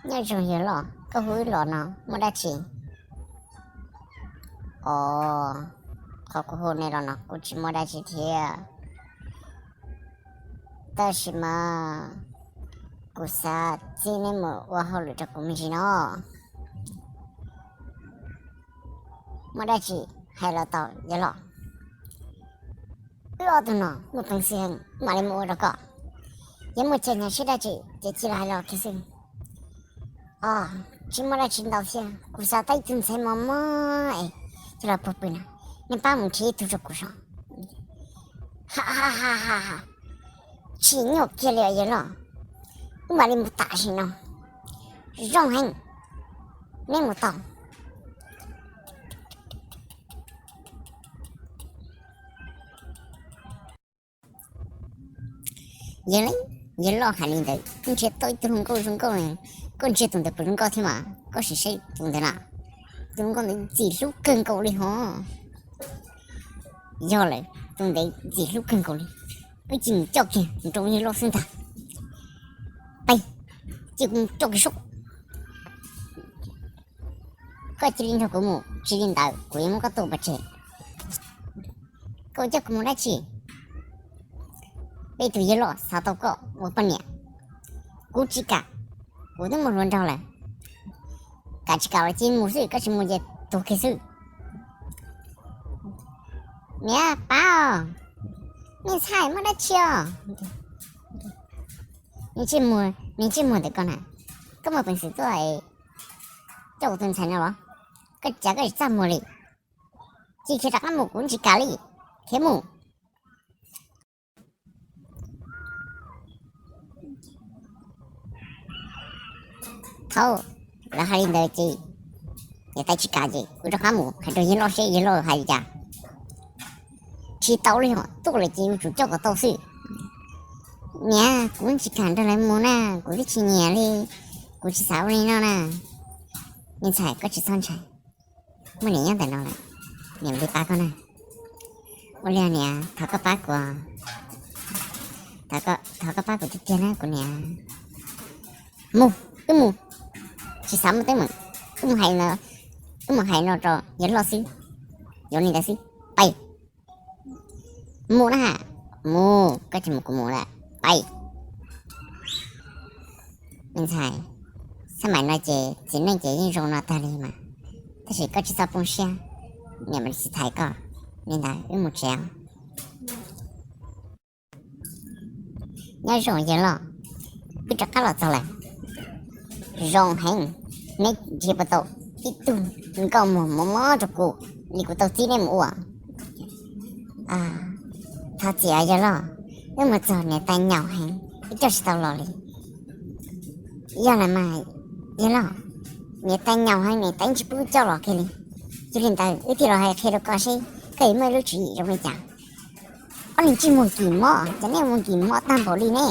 Nyob zoo yawg loj, koj hu wb los no muaj dab tsi? Os, qhov kuv hu nej los no kuj tsis muaj dab tsi thiab, tab sis mas kuv xav txib neb mus ua hauj lwm rau kuv me ntsis no. Muaj dab tsi hais los tau yawg loj. Wb ob tug no muaj peev xwm heev, mam li mus ua rau koj. Yog muaj chaw nyas siab dab tsi ces cia li hais los kiag xwb. Os, tsis muaj dab tsi ntau thiab, kuv xav tau ib tug ntxhais mos mos es coj los puag pw no, nej pab mus nrhiav ib tug rau kuv so. Ha ha ha ha ha, tsim nyog kiag li yawg loj, wb mam li mus tam sim no. Zoo heev, neb mus tau. Yawg, yawg loj hais li ntawd, nrhiav tau ib tug hluas nkauj zoo nkauj, koj nrhiav tus ntawd puas zoo nkauj thiab mas koj sim saib tus ntawd na. Tus hluas nkauj ntawd ntxim hlub kawg nkaus li hos. Yog lawm, tus ntawd ntxim hlub kawg nkaus li, wb cia li mus coj kiag rau yawg loj xwb ntag. Peb cia li mus coj kiag saib. Koj cia li nrog kuv mus, tsis li ntawd kuv yuav muab koj tua pov tseg. Koj coj kuv mus dab tsi? Peb tus yawg loj xav tau koj ua poj niam. Kuv tsis kam, kuv twb muaj hluas nraug lawm. Kam tsis kam los cia mus xwb, koj tsis mus ces tuag kiag xwb. Niam, pab os, me ntxhais muaj dab tsi os? Nws ntsej muag ntawm koj na, koj muaj peev xwm tuaj coj kuv tus ntxhais no los? Koj cas koj tsis txaj muag li? Cia khiav rov qab mus, kuv tsis kam li. Khiav mus. Thaum lawv hais li ntawd ces niam tais tsis kam ces kuv rov qab mus hais rau yawg loj seb yawg loj hais li cas. Tsis tau li os, tuaj lawm ces yuav tsum coj kom tau xwb. Niam, kuv tsis kam nrog lawv mus na, kuv twb tsis nyiam li, kuv tsis xav ua li no na. Me ntxhais, koj tsis txhob ntshai, muaj niam nyob ntawm no lawm, niam mam li pab koj na. Ua li niam, thov koj pab kuv, thov koj pab kuv tiag tiag na kuv niam. Mus, wb mus, tsis xav muaj teeb meem, wb mus hais no, wb mus hais no rau yawg loj xwb, yuav li ntawd xwb, pais. Mus na, mus, koj tsis mus kuv mus lawm, pais. Me ntxhais, xab maim no ces txiv neej ces yeej zoo no tag li mas, tab sis koj tsis txhob poob siab, niam mam li tsis thaiv koj, li ntawd wb mus tsev os. Nyob zoo yawg loj, wb rov qab los txog lawm. Zoo heev, neb nrhiav puas tau ib tug nkauj muag mos mos rau kuv li kuv tau txib neb mus ua? Thov txim yawg loj, wb mus txog niam tais nyaum heev, wb coj tsis tau los li. Yog lawm mas yawg loj, niam tais nyaum heev, niam tais tsis pub coj los kiag li. Yog li ntawd wb thiaj los hais qhia rau koj seb koj yuav muaj lub tswv yim zoo li cas. Ob niag ntsej muag kim mob, cas nej muag kim mob tag npaum li ne?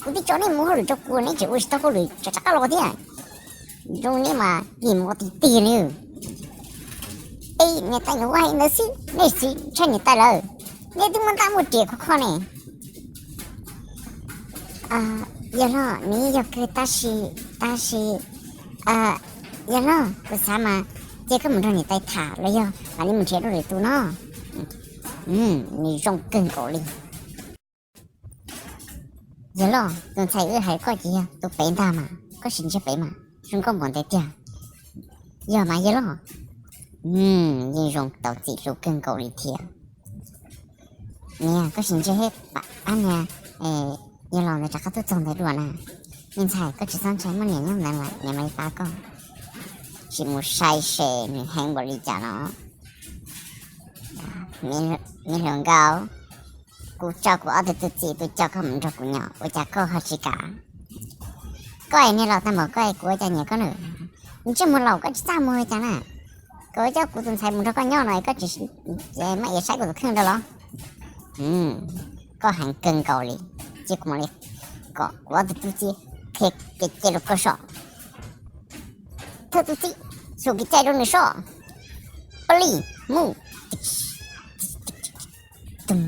Kuv twb tso nej mus hauj lwm rau kuv, neb tseem ua tsis tau hauj lwm, tseem rov qab los thiab. Zoo neb mas kim mob tiag tiag li. Ej, niam tais nyuam ua hais ntawd xwb, nej tsis ntshai niam tais lawm? Nej twb muaj ntaj muaj riam khov kho ne. Yawg loj, nws yog kawg tab sis, tab sis, yawg loj, kuv xav mas cia koj mus nrog niam tais tham los yog mam li mus nrhiav dua lwm tus no. Nws zoo kawg nkaus li. Yawg loj, tus ntxhais wb hais koj ces yog tus pem ntag mas, koj sim ntsia pem mas zoo nkauj npaum ntawd tiag. Yog mas yawg loj, yeej zoo tau txim hlub kawg nkaus li thiab. Niam, koj sim ntsia seb pab niag yawg laus ntawd rov qab tuaj txog ntawd dua na. Me ntxhais, koj tsis txhob ntshai, muaj niam nyob ntawd lawm, niam mam li pab koj. Sim mus saib seb nws heev npaum li cas no. Me hluas nkauj, kuv tso kuv ob tug tub txib tuaj coj koj mus nrog kuv nyob, ua cas koj ho tsis kam? Koj es niag laus tag npaum koj es kuv ua cas nyiam koj na? Ntsej muag laus koj tsis txaj muag li cas na? Koj coj kuv tus ntxhais mus nrog koj nyob no es koj tsis muab iav saib kuv tus kheej rau los? Koj heev kawg nkaus li, cia kuv mam li kom kuv ob tug tub txib qhia kev cai rau koj soj. Thawj tub txib, xyuas kev cai rau nws soj. Pab li, mus. Tum,